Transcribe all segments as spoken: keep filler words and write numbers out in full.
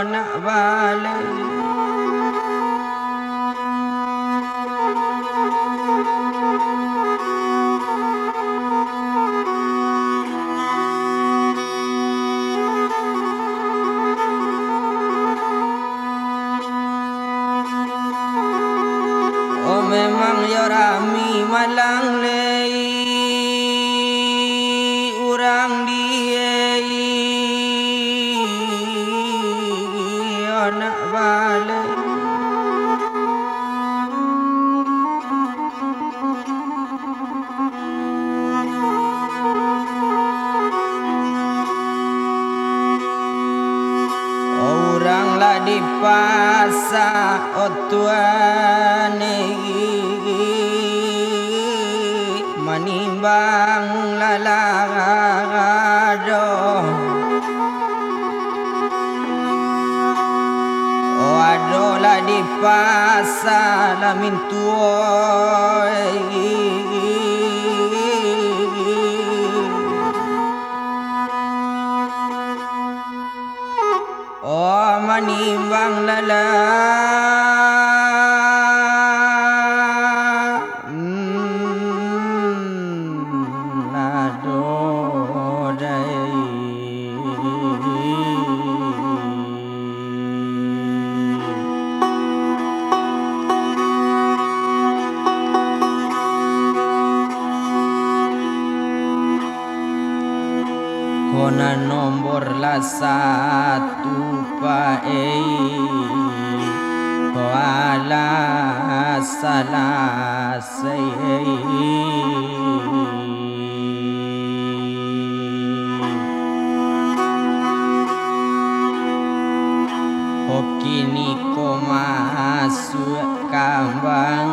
Nak baleh. Oh, memang yo rami malang lei urang di ei, yo nak baleh. Urang lah di pasa, oh Tuhan, manimbang lalah doh. Oh, ado lah di pasa lah mintuo. Oh, manimbang lalah, mm, lah dodai. Ko nan nombor lah satu paei, ko alah salasai. Ko kiniko masuak kambang,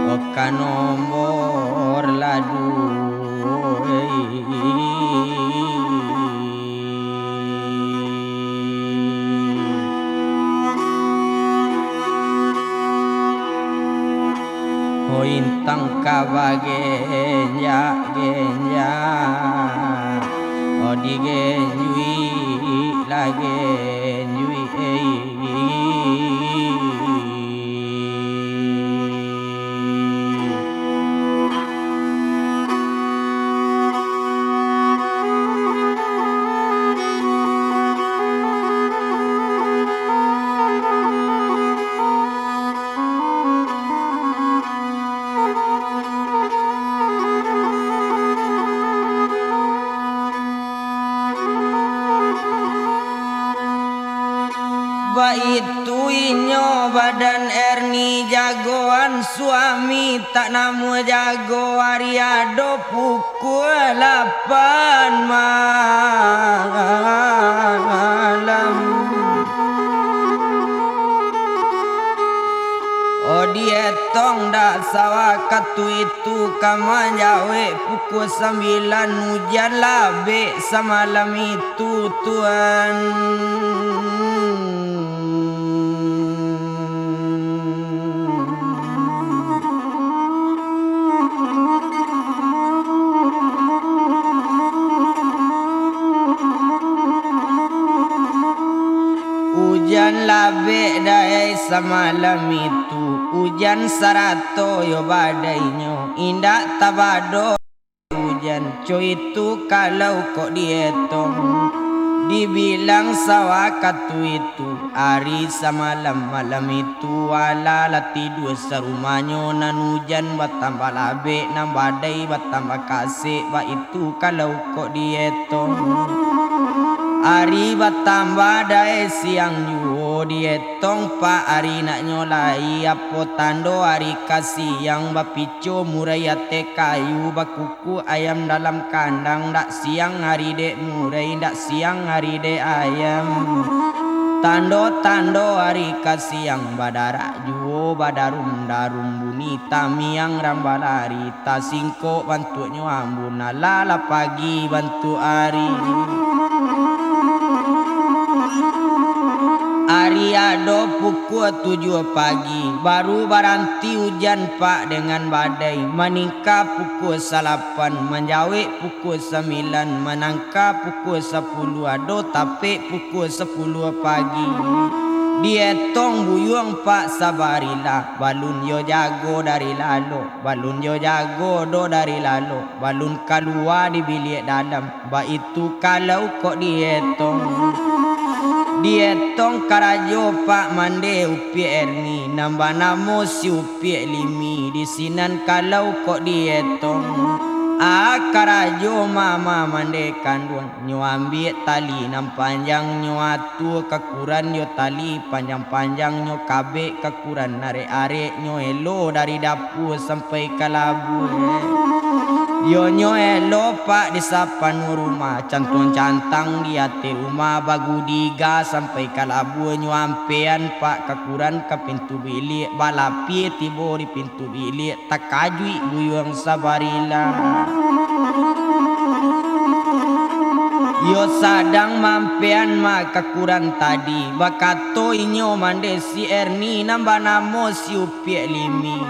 ko ka nombor lah duo. Ho intang ka bagenjak-genjak, ho digenjuik lah genjuik. Baitu inyo badan Erni jagoan suami, tak namuah jago ari ado pukua lapan malam. Oh, dietong dak sawakatu itu ka manjawek pukua sambilan, ujan labek samalam itu, Tuan. Ujan labek dai samalam itu, ujan sarato yo badainyo, indak tabado ujan. Co itu kalau kok dietong, dibilang sawakatu itu, ari samalam malam itu, alah lah tidua sarumahnyo, nan ujan batambah labek, nan badai batambah kasek, baitu kalau kok dietong. Ari batambah dai siang juo dietong, Pak, ari naknyo lai, apo tando ari ka siang, bapico murai ateh kayu, baku- Ku ayam dalam kandang, dak siang ari dek murai, dak siang ari dek ayam. Tando-tando ari ka siang, badarak juo badarum-darum, bunyi tamiang rang balari, tasingkok bantuaknyo ambun, alah lah pagi bantuak ari. Ari ado Pukua tujuah pagi, baru baranti ujan, Pak, dengan badai. Maningka pukua salapan, manjawek pukua sambilan, manangka pukua sapuluah, ado tapek pukua sapuluah pagi. Dietong buyuang, Pak, sabarilah, balun yo jago dari lalok, balun yo jago doh dari lalok, balun kalua di biliak dalam. Baitu kalau kok dietong. Dietong karajo, Pak, mande upiak Erni, nan banamo si upiak Limi. Di sinan kalau kok dietong, a, karajo mama mande kanduang. Nyo ambiak tali nan panjang, nyo atua kakuran jo tali panjang-panjang, nyo kabek kakuran arek-arek, nyo elo dari dapua sampai ka labuah. Yo nyo elo, Pak, di sapanuah rumah, cantuang cantang di ateh rumah, bagudiga sampai ka labuah. Nyo ampean, Pak, kakuran ka pintu biliak, balapie tibo di pintu biliak, takajuik buyuang sabarilah. Yo sadang mampean ma kakuran tadi, bakato inyo mande si Erni nan banamo si upiak Limi.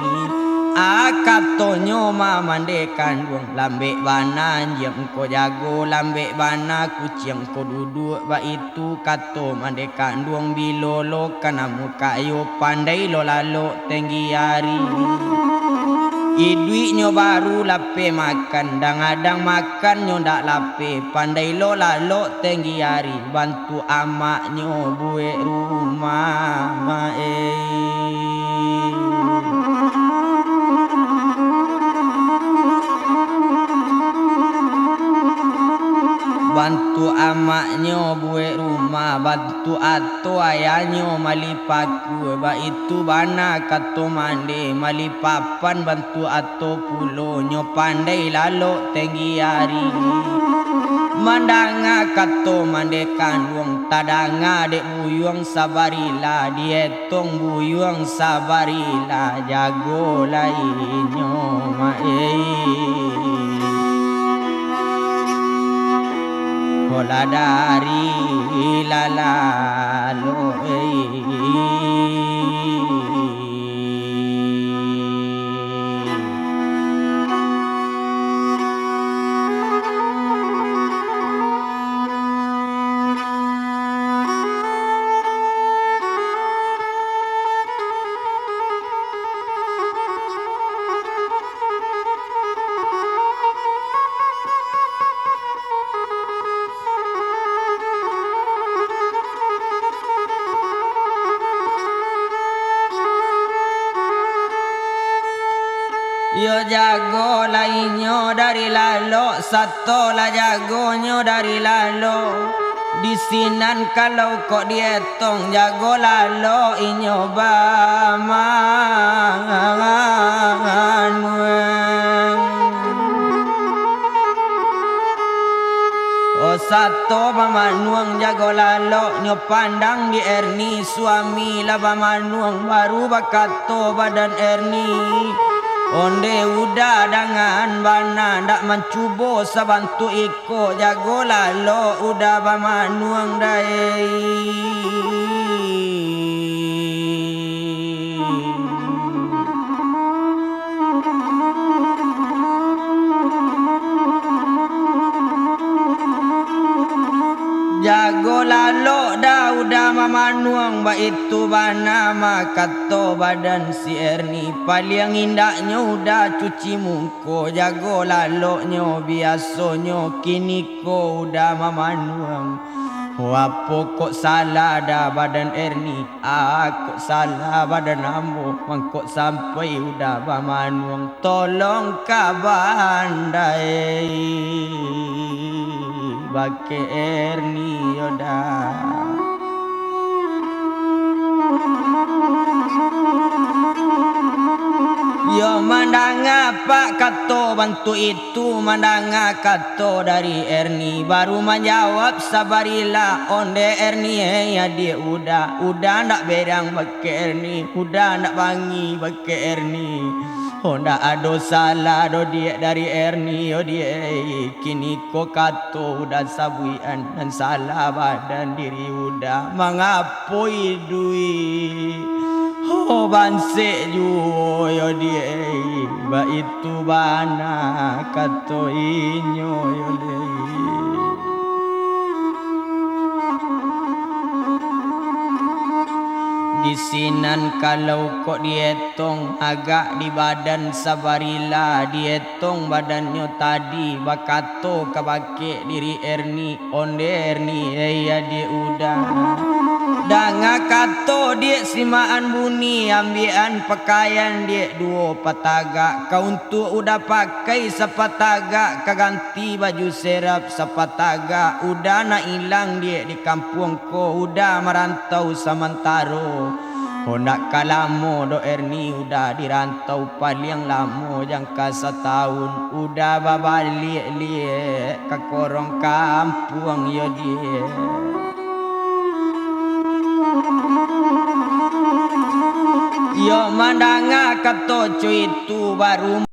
A, katonyo ma mande kanduang, lambek bana anjiang ko jago, lambek bana kuciang ko duduak, baitu kato mande kanduang, bilo lo ka namuah kayo, pandai lo lalok tenggi ari. Iduiknyo baru lapeh makan, dangadang makan nyo ndak lapeh, pandai lo lalok tenggi ari, bantuak amaknyo buek rumah, mak ei. Bantuak amaknyo buek rumah, bantuak ato ayahnyo mali pakua, baitu bana kato mande, mali papan bantuak ato pulo, nyo pandai lalok tenggi ari. Mandanga kato mande kanduang, tadanga dek buyuang sabarilah, dietong buyuang sabarilah, jago lai inyo, mak ei. Ko lah dari lalok ei. Iyo jago lah inyo dari lalok, sato lah jagonyo dari lalok. Di sinan kalau kok dietong, jago lalok inyo bamanuang. Oh, sato bamanuang jago lalok, nyo pandang di Erni, suami lah bamanuang, baru bakato badan Erni, onde uda dangan bana, ndak mancubo sabantuak iko, jago lalok uda bamanuang dai. Jago lalok dah uda mamanuang, baitu bana ma kato badan si Erni. Paliang indaknyo uda cuci muko, jago laloknyo biasonyo, kiniko uda mamanuang. Apo kok salah dah badan Erni? A, kok salah badan ambo, mangko sampai uda bamanuang. Tolong ka bandai bakeh Erni yo dah. Yo mandanga Pak kato bantuak itu, mandanga kato dari Erni, baru manjawab sabarilah, onde Erni, eh, adiak uda, uda ndak berang bakeh Erni, uda ndak bangi bakeh Erni. Oh, ndak ado salah doh, Diak, dari Erni yo, Diak. Kiniko kato Uda sabuikan nan salah badan diri Uda. Mangapo iduik? Oh, bansek juo yo, Diak. Baitu bana kato inyo yo, Diak. Di sinan kalau kok dietong, agak di badan Sabarila, dietong badannyo tadi, bakato kabake diri Erni, "Onde Erni, ei adiak Uda. Danga kato, Diak, simakan bunyi, ambiakan pakaian, Diak, duo patagak, ka untuak Uda pakai sapatagak, ka ganti baju serep sapatagak, Uda nak ilang, Diak, di kampuang ko, Uda marantau samantaro." Ho, ndak ka lamo doh Erni Uda di rantau, paliang lamo jangka satahun, Uda babaliak liak ka korong kampuang yo, Diak. Yo mandanga kato co itu, baru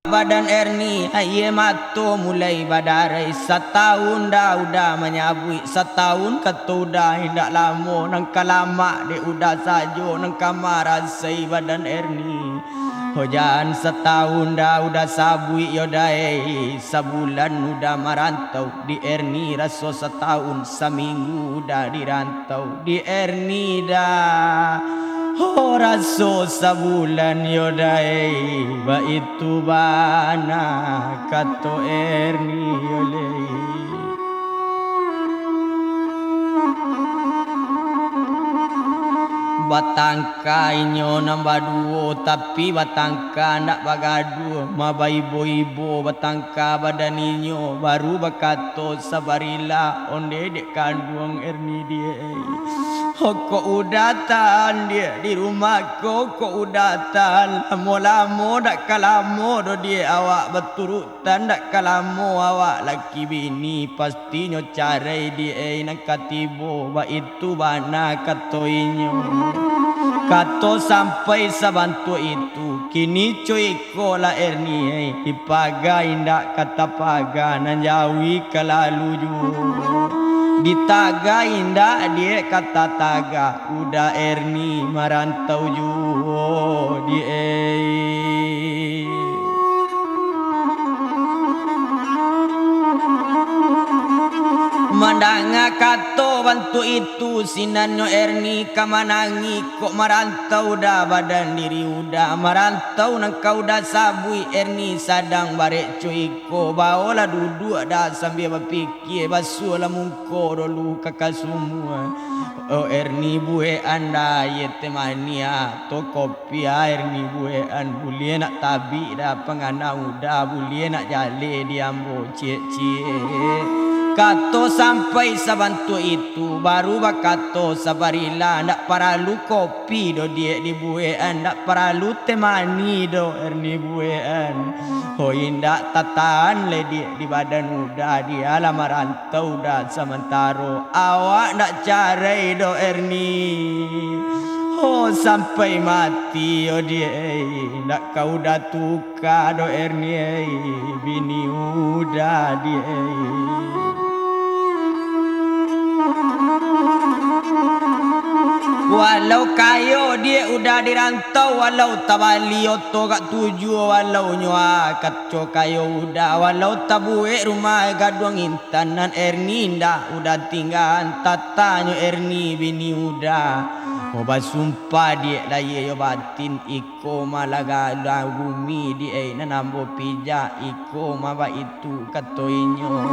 badan Erni, aia mato mulai badarai. Satahun Uda, Uda manyabuik, satahun kato Uda indak lamo, nan ka lamak dek Uda sajo nan ka marasai badan Erni. Ho, jan satahun Uda, Uda sabuik yo, Uda ei, sabulan Uda marantau, di Erni raso satahun, saminggu Uda di rantau. Di Erni Uda, ho, raso sabulan yo, Uda ei, baitu bana kato Erni yo, Uda ei. Batangka inyo nan baduo, tapi batangka ndak bagaduah, mabaibo-ibo batangka badan inyo, baru bakato Sabarila, "Onde dek kanduang Erni, Diak ei. Ho, kok Uda tahan, Diak, di rumah ko, kok Uda tahan lamo-lamo, ndak ka lamo doh, Diak, awak baturutan, ndak ka lamo awak laki bini, pastinyo carai, Diak ei, nan ka tibo." Baitu bana kato inyo. Kato sampai sabantuak itu, kini co iko lah Erni ei, dipaga indak ka tapaga, nan jawi ka lalu juo, ditaga indak, Diak, ka tataga, Uda Erni marantau juo, Diak ei. Mandanga kato bantuak itu, sinannyo Erni ka manangih, kok marantau Uda badan diri Uda, marantau nan ka Uda sabuik. Erni sadang barek co iko, baolah duduak Uda sambia bapikia, basuahlah mungko dulu ka kasumua. Oh, Erni buekan Uda aia teh manih, atau kopi, Erni buekan, buliah nak tabik Uda pangana Uda, buliah nak jaleh di ambo ciek-ciek. Kato sampai sabantuak itu, baru bakato Sabarila, "Ndak paralu kopi doh, Diak, dibuekan, ndak paralu teh manih doh, Erni buekan. Ho, indak tatahan lai, Diak, di badan Uda, Diak, lah marantau Uda samantaro. Awak ndak carai doh, Erni. Ho, sampai mati yo, Diak ei, ndak ka Uda tuka doh, Erni ei, bini Uda, Diak ei. Walau kayo, Diak, Uda di rantau, walau tabali oto gak tujuah, walau nyo a kaco kayo Uda, walau tabuek rumah gaduang intan, nan Erni indak Uda tinggaan, tatanyo Erni bini Uda. Ho, basumpah, Diak, lahia jo batin, iko mah lah galah bumi, Diak ei, nan ambo pijak, iko mah baitu kato inyo.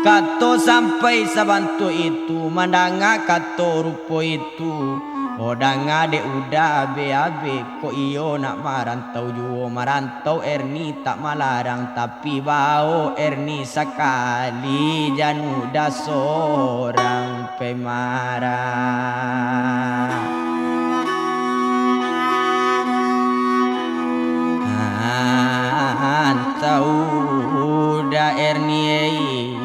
Kato sampai sabantuak itu, mandanga kato rupo itu, ho, danga dek Uda abeh-abeh, kok iyo nak marantau juo, marantau Erni tak malarang, tapi bao Erni sakali, jan Uda sorang pemarah. Antau Uda Erni ei.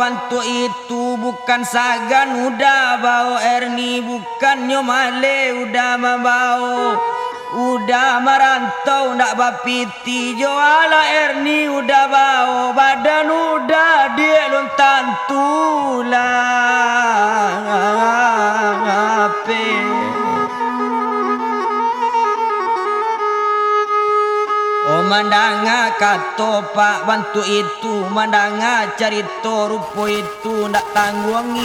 Bantuak itu bukan sagan Uda bao, Erni bukannyo maleh Uda mambao. Uda marantau ndak bapitih jo alah Erni Uda bao, badan Uda diak lun tantu lah ape. Oh, mandanga kato Pak Bantuak itu, mandanga carito rupo itu, ndak tangguang